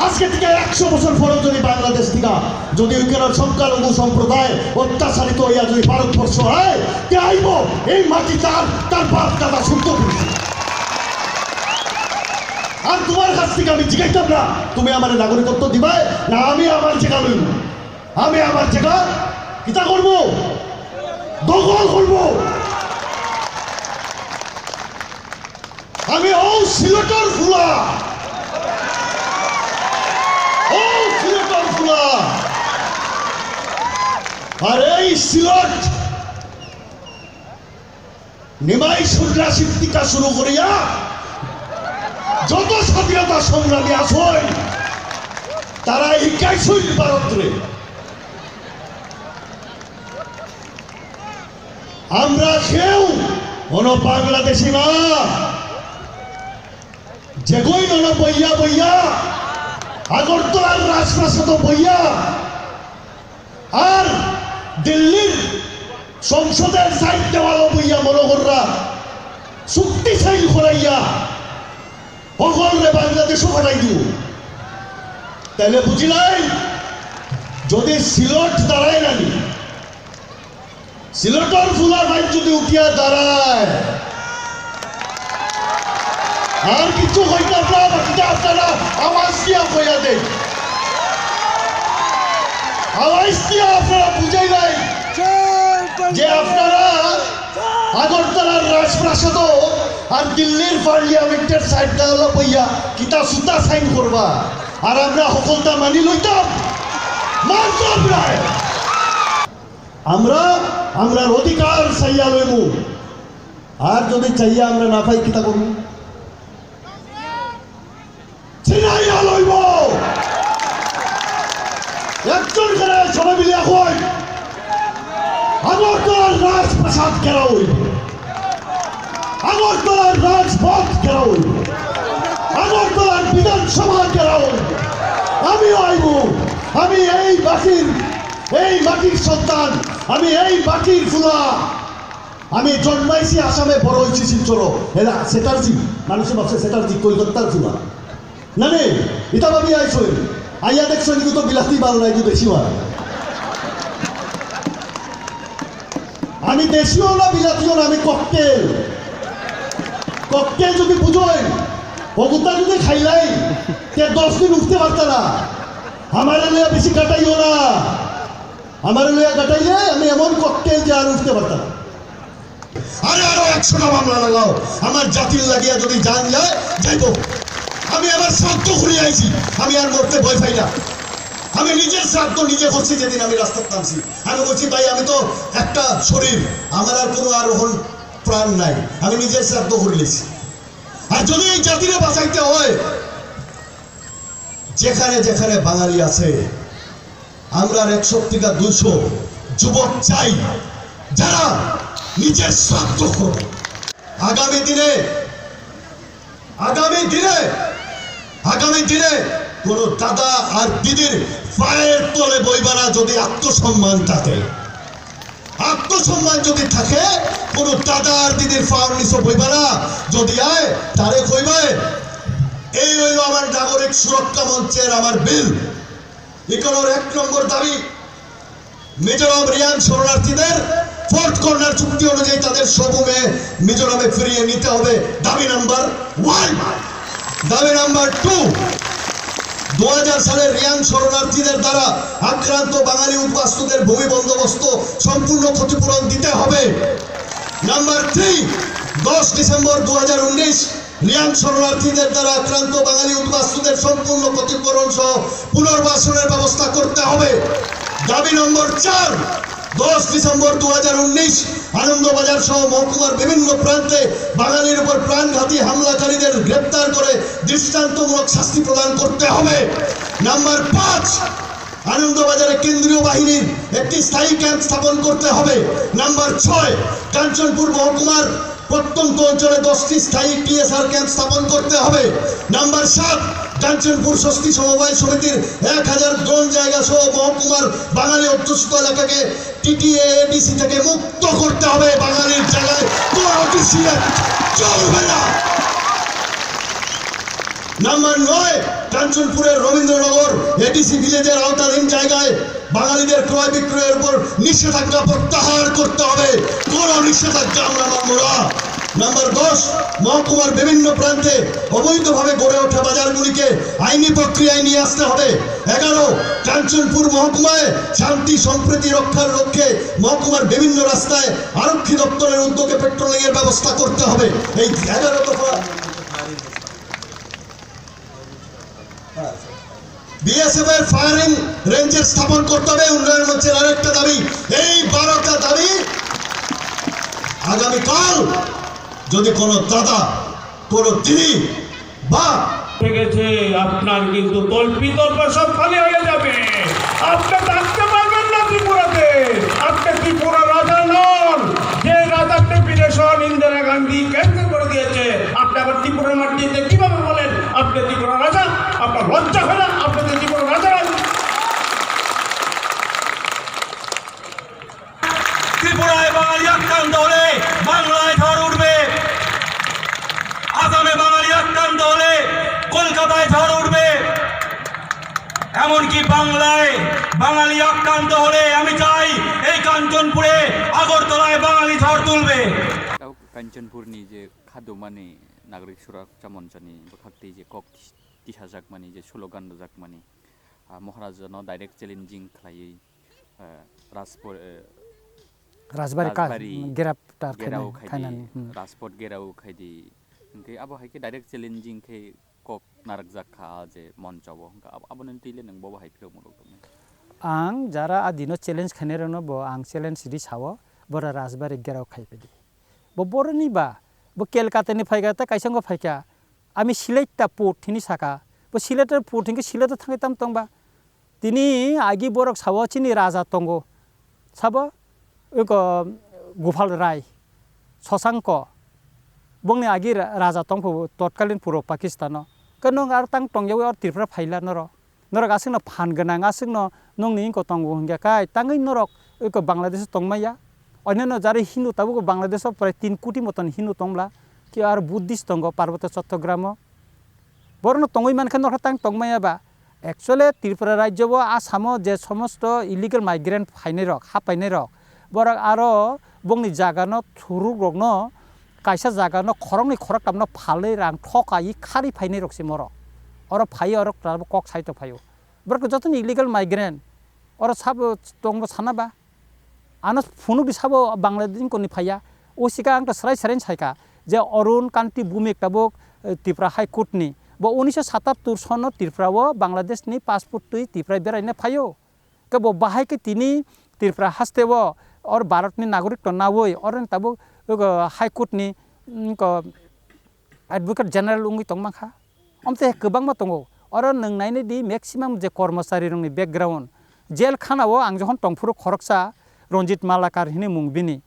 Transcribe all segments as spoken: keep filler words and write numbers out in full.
আজকে থেকে একশো বছর পরেও যদি বাংলাদেশ থেকে যদি ওইখানে সংখ্যালঘু সম্প্রদায় অত্যাচারিত হইয়া যদি ভারতবর্ষ হয়, কে আইব? এই মাটি তার, তার বাপ দাদা শুদ্ধ করেছে। আর তোমার কাছ থেকে আমি জিজ্ঞাসা না, তুমি আমার নাগরিকত্ব দিবায় না আমি আমার জায়গা লইব? আমি আমার জায়গা কিতা করব? দখল করব। আমি ও সিলেটর ফুলা, ও সিলেটর ফুলা। আর এই সিলেট নিমাই সন্ত্রাসী টিকা শুরু করিয়া যত স্বাধীনতা সংগ্রামী আছই, তারা এই কাইছই ভারতরে। আমরা কেউ কোনো বাংলাদেশি না। যেগই নন বইয়া বইয়া আগরতলার রাজপ্রাসাদ বইয়া আর দিল্লির সংসদের সাইড দেওয়াল বইয়া মনে কররা চুক্তি সাইন করাইয়া হকলরে বাংলাদেশও পাঠাই দিব। তাহলে বুঝিলাই, যদি সিলট দাঁড়ায় নানি, সিলেটর ফুলা ভাই যদি উঠিয়া দাঁড়ায়, আর কিছু হইতে আপনারা বাকিটা আপনারা আওয়াজ দিয়া কইয়া দেন। আওয়াজ দিয়া আপনারা বুঝাই নাই যে আপনারা আগরতলার রাজপ্রাসাদ আর দিল্লির পার্লিয়ামেন্টের সাইড দেওয়াল বইয়া কিতা সুতা সাইন করবা, আর আমরা হকলতা মানি লইতাম? মানতাম না। আমরা, আমরার অধিকার চাইয়া লইমু। আর যদি চাইয়া আমরা না পাই, কিতা করমু? ছিনাইয়া লইব। একজন করে সবাই মিলিয়া কই, আগরতলার রাজপ্রাসাদ ঘেরাও হইব, আগরতলার রাজপথ ঘেরাও হইব, আগরতলার বিধানসভা ঘেরাও হইব। আমিও আইব। আমি এই মাটির, এই মাটির সন্তান, আমি এই মাটির ফুলা। আমি জন্মাইছি আসামে, বড় হইছি শিলচরো। এরা সেটার্জি, মানুষে ভাবছে সেটার্জি কলকাতার ফুলা। না রে, এটা ভাবি আইসো। আইয়া দেখছো, এদিকে তো বিলাতি বাল নাই, এদিকে দেশি মাল। আমি দেশিও না, বিলাতিও না, আমি ককটেল। ককটেল যদি বুঝোই, অগুতা যদি খাইলাই, তে দশ দিন উঠতে পারতা না। আমারে লইয়া বেশি কাটাইও না। আমারে লইয়া কাটাইলে আমি এমন ককটেল যে আর উঠতে পারতাম না। আরে আরো একশোটা মামলা লাগাও, আমার জাতির লাগিয়া যদি জান যায়, যাইব। আমি আমার শ্রাদ্ধ করিয়া আইছি, আমি আর মরতে ভয় পাই না। আমি নিজের শ্রাদ্ধ নিজে করছি যেদিন আমি রাস্তাত নামছি। আমি বলছি, "ভাই, আমি তো একটা শরীর, আমার আর কোনো আর এখন প্রাণ নাই।" আমি নিজের শ্রাদ্ধ করিলেছি। আর যদি এই জাতিরে বাঁচাইতে হয়, যেখানে যেখানে বাঙালি আছে, আমরা একশো থেকে দুইশো যুবক চাই, যারা নিজের শ্রাদ্ধ করবে। আগামী দিনে, আগামী দিনে, আগামী দিনে কোনো দাদা আর দিদির পায়ের তলে বইবা না, যদি আত্মসম্মান থাকে। আত্মসম্মান যদি থাকে, কোনো দাদা আর দিদির পাওর নিচে বইবা না। যদি আয়, তারে কইবে, "এই হইল আমার নাগরিক সুরক্ষা মঞ্চের আমার বিল।" ইকনোর এক নম্বর দাবি, মিজোরাম রিয়াং শরণার্থীদের ফোর্থ কর্নার চুক্তি অনুযায়ী তাদের স্বভূমে মিজোরামে ফিরিয়ে নিতে হবে, দাবি নাম্বার ওয়ান। দাবি নাম্বার টু, দু হাজার সালের রিয়াং শরণার্থীদের দ্বারা আক্রান্ত বাঙালি উদ্বাস্তুদের ভূমি বন্দোবস্ত সম্পূর্ণ ক্ষতিপূরণ দিতে হবে। নাম্বার থ্রি, দশ ডিসেম্বর দু হাজার উনিশ রিয়াং শরণার্থীদের দ্বারা আক্রান্ত বাঙালি উদ্বাস্তুদের সম্পূর্ণ ক্ষতিপূরণ সহ পুনর্বাসনের ব্যবস্থা করতে হবে। দাবি নম্বর চার, দশ ডিসেম্বর দু হাজার উনিশ আনন্দবাজার সহ মহকুমার বিভিন্ন প্রান্তে বাঙালির উপর প্রাণঘাতী হামলাকারীদের গ্রেপ্তার করে দৃষ্টান্তমূলক শাস্তি প্রদান করতে হবে। নাম্বার পাঁচ, আনন্দবাজারে কেন্দ্রীয় বাহিনীর একটি স্থায়ী ক্যাম্প স্থাপন করতে হবে। নাম্বার ছয়, কাঞ্চনপুর মহকুমার প্রত্যন্ত অঞ্চলে দশটি স্থায়ী টিএসআর ক্যাম্প স্থাপন করতে হবে। নাম্বার সাত, কাঞ্চনপুর স্বস্তি সমবায় সমিতির এক হাজার জন জায়গা সহ মহকুমার বাঙালি অধ্যুষিত এলাকাকে টিটিএএডিসি থেকে মুক্ত করতে হবে। বাঙালির জায়গায় কোনো টিসিএ চলবে না। নাম্বার নয়, কাঞ্চনপুরের রবীন্দ্রনগর এডিসি ভিলেজের আওতাধীন জায়গায় বাঙালিদের ক্রয় বিক্রয়ের উপর নিষেধাজ্ঞা প্রত্যাহার করতে হবে। কোনো নিষেধাজ্ঞা আমরা মানব না। নাম্বার দশ, মহকুমার বিভিন্ন প্রান্তে অবৈধভাবে গড়ে ওঠা বাজারগুলিকে আইনি প্রক্রিয়ায় নিয়ে আসতে হবে। এগারো, কাঞ্চনপুর মহকুমায় শান্তি সম্প্রীতি রক্ষার লক্ষ্যে মহকুমার বিভিন্ন রাস্তায় আরক্ষী দপ্তরের উদ্যোগে পেট্রোলিং এর ব্যবস্থা করতে হবে। এই এগারো দফা। বিএসএফ এর ফায়ারিং রেঞ্জের স্থাপন করতে হবে। উন্নয়ন মঞ্চের আরেকটা দাবি, এই বারোটা দাবি আগামীকাল যদি কোনো দাদা, কোনো দিদি বা গেছে, আপনার কিন্তু তল্পি তল্পা সব খালি হয়ে যাবে। আপনি থাকতে পারবেন না ত্রিপুরাতে। আপনি ত্রিপুরা রাজা নন। যে রাজার ডেফিনেশন ইন্দিরা গান্ধী ক্যান্সেল করে দিয়েছে, আপনি আবার ত্রিপুরার মাটিতে কিভাবে বলেন আপনি ত্রিপুরা রাজা? আপনার লজ্জা হয় না? আপনি তো ত্রিপুরা রাজা নন। ত্রিপুরায় বাঙালি আক্রান্ত হলে বাংলায় ঝড় উঠবে, আসামে বাঙালি আক্রান্ত হলে কলকাতায় ঝড় উঠবে, এমনকি বাংলায় বাঙালি আক্রান্ত হলে আমি চাই এই কাঞ্চনপুরে, আগরতলায় বাঙালি ঝড় তুলবে। Kanchanpurni je khadumani nagrik surakcha monchani bwkhaktwi je kok tisajakmani je slogan rwjakmani, ah, Maharajano direct challenging khlaiwi, eh, Rajpur-, eh, Rajbari ka-, Rajbari graptar gerao khaina-, khaidi, khainani, hmm. Rajpot gerao khaidi. Hwnkhe abo hai khe direct challenging khe kok narwkjak kha je moncho o. Hwnkhe abo, aboni twi le nwng bobo hai philokmung rok tongmani? Ang jara a dino challenge khainai rokno bo ang challenge ri sao, bora Rajbari gerao khai phaidi. Bo boroni ba, bo Kolkata ni phaikha, ta kaisa wngkha phaikha. Ami select ta put hini saka. Bo select ta put hinkhe select ta thangwi tam tongba. Tini agi borok sao chini raja tongo. Sabo, eko Gopal Rai, Shashanko. Bongni agi ra-, raja tongpho totkalin puro Pakistano. Ke nong ar tang tongyawi or Tripura phaila noro. Norok aswkno phan gwnang, aswkno nongni wngkha tongo hwnkhe kai, tangwi norok eko Bangladesh-o tongmaya. Onyono jari Hindu tabuk Bangladesh-o prai tin koti moton Hindu tongla, khe aro Buddhist tongo Parboto Chottogram-o. Borokno tongwi mankhe norok tang tongmaya ba? Actually Tripura rajyo-o, Assam-o je somosto illegal migrant phainai rok, ha painai rok, borok aro bongni jaga no thuruk rokno kaisa jaga no khoroknwi khoroktam no phalwi rang thokai kharwi phainai rok se moro. Oro phai oro kok sai to phaio. Borok joto ni illegal migrant. Oro sabo tongbo sana ba. Ano phunuk di sabo Bangladesh ni phaiya. O sika ang to serai serai saika je Arun Kanti Bhumik tabuk, eh, Tripura High Court ni. Bo unisho satattor sono Tripura o Bangladesh ni passport twi Tripura beraina phaio. Ke bo bahai khe tini Tripura haste o or Bharat ni nagorik to nawi or ni tabuk, uh, High Court ni, mm, ko Advocate General wngwi tongma kha. Omte kwbangma tongo. Oro nwng nainai di maximum je kormochari rokni background. Jel khana o ang jokhon tongphuru khoroksa Ranjit Malakar hini mung bini.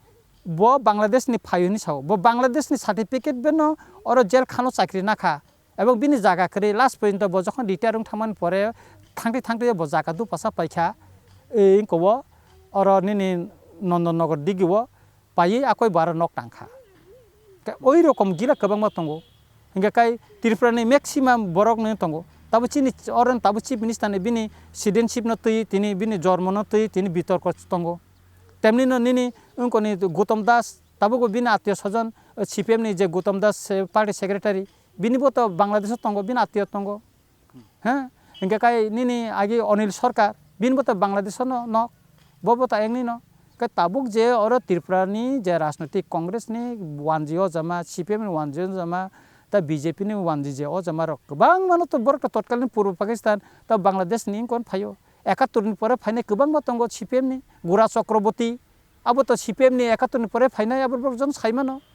Bo Bangladesh ni phaio hini sao. Bo Bangladesh ni certificate beno oro jel khano chakri nakha. Ebong bini jaga kwrwi last porjonto bo jokhon retire wng thangmani pore thangtwi thangtwi bo jaga dupasa paikha. Ei wngkha o oro nini Nondon Nogor digi o paiwi akoi bo aro nok tangkha. Khe oi rokom gila kwbangma tongo. Hingkhe kai Tripura ni maximum borok no tongo. Tabo chini oro tabo chief minister ni bini citizenship no twi tini bini jormo no twi tini bitorko tongo. Temni no nini wngkoni Gautam Das tabukbo bini atio sojon, C P M ni je Gautam Das, eh, party secretary, bini bo to Bangladesh o tongo, bini atio tongo. He? Hingke kai nini agi Anil Sarkar, bini bo to Bangladesh no nok, bo bo to engni no. Kai tabuk je oro Tripura ni je rajnoitik Congress ni wanji o jama, C P M ni wanji o jama, ta B J P ni wanji je o jama rok kwbangma no to borok to totkalni Purbo Pakistan, ta Bangladesh ni kon phaio. Ekattor ni pore phainai kwbangma tongo C P M ni, Gura Chakraborty, abo to C P M ni ekattor ni pore phainai, abo borok jon sai mano.